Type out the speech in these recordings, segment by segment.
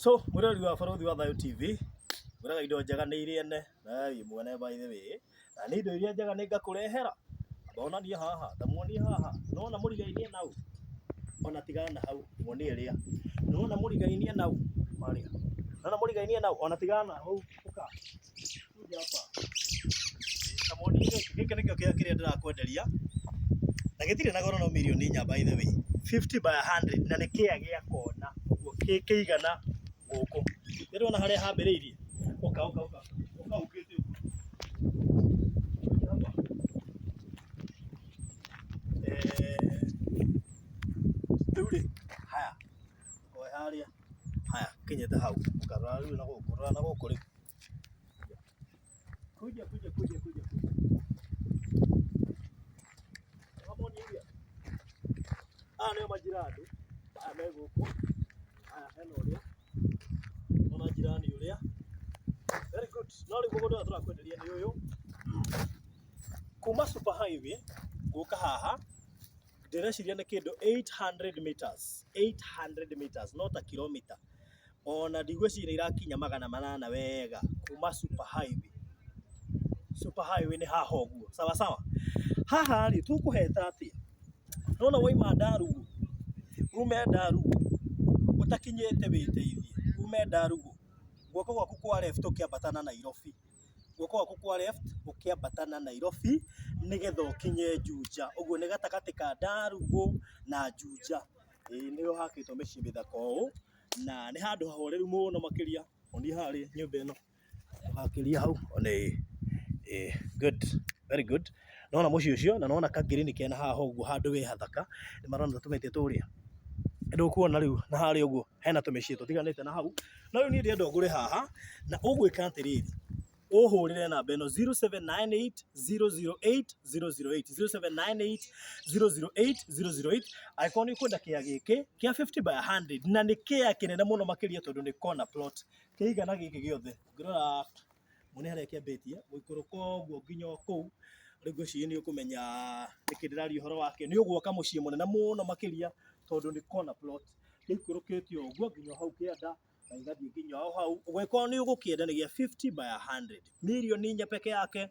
So mwĩroreri wa Barũthi wa Thayũ TV, ngwĩraga indo njega nĩ irĩ ene, na we wĩ mwene by the way, na nĩ indo iria njega nĩ ngakũrehera. Amba onanie haha, ta muonie haha, nĩwona mũrigainie nau? Ona tigana na hau, muonie ĩrĩa. Nĩwona mũrigainie nau? Harĩa. Nĩwona mũrigainie nau? Ona tigana na hau, ũka. Kuja hapa. Ta muonie gĩkĩ, gĩkĩ nĩkĩo kĩrĩa kĩrĩa ndĩrakwenderia. Na gĩtirĩ na goro no mirioni inya by the way. 50 by 100 na nĩ kĩa gĩa kona ũguo kĩigana gũkũ. Nĩ ndĩrona harĩa hambĩrĩirie. Ũka ũka ũka. Ũka ũkĩte ũguo. Hapa. Eh, rĩu rĩ, haya. Oe harĩa. Haya, kinyĩte hau. Ũkarora rĩu na gũkũ, rora na gũkũ rĩu. Kuja kuja kuja kuja kuja. Wamoni iria. Aya nĩo majirani. Aya me gũkũ. Aya hena ũrĩa. Ona jirani ũrĩa. Very good. No rĩu mũgũnda ũrĩa tũrakwenderia nĩ ũyũ. Kuma super highway gũka haha ndĩreciria nĩ kĩndũ 800 meters. 800 meters no ta kilomita. Ona ndigwĩciria irakinya 800 wega kuma super highway. Super highway nĩ haha ũguo. Sawa sawa. Haha rĩ tũkũheta atĩa? Nĩwona wauma Ndarugu, ume Ndarugu ũtakinyĩte wĩteithie, ume Ndarugu guoko gwaku kwa left ũkĩambata na Nairobi, guoko gwaku kwa left ũkĩambata na Nairobi nĩgetha ũkinye Juja. Ũguo nĩ gatagatĩ ka Ndarugu na Juja. Ĩĩ nĩho hakĩtwo mĩciĩ mĩthaka ũũ, na nĩ handũ hahoreru mũno makĩria. Onia harĩa nyũmba ĩno. Ndũgakĩrie hau nĩ good, very good. Nĩwona mũciĩ ũcio na nĩwona ka green kena haha ũguo handũ we hathaka, nĩ marona tũmĩtĩ tũrĩa. Ndũkuona rĩu na harĩa ũguo hena tũmĩciĩ tũtiganĩte na hau. No rĩu niĩ ndĩrenda ũgũre haha na ũgwĩka atĩrĩrĩ, ũhũrĩre namba ĩno 0798 008 008, 0798 008 008 angĩkorwo nĩ ũkwenda kĩea gĩkĩ kĩa 50 by 100 na nĩ kĩea kĩnene mũno makĩria tondũ nĩ corner plot. Kĩigana gĩkĩ gĩothe, ũngĩrora muone harĩa kĩambĩtie, gũikũrũka ũguo nginya o kũu, rĩu ngwĩciria nĩ ũkũmenya nĩkĩ ndĩraria ũhoro wakĩo. Nĩ ũgwaka mũciĩ mũnene mũno makĩria tondũ nĩ corner plot, gĩikũrũkĩte o ũguo nginya o hau kĩanda na gĩgathiĩ nginya o hau. Ũngĩkorwo nĩ ũgũkĩenda nĩ gĩa 50 by 100, mirioni inya peke yake,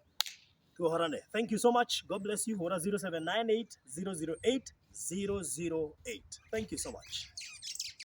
tuohorane. Thank you so much, God bless you. Hũra 0798 008 008. Thank you so much.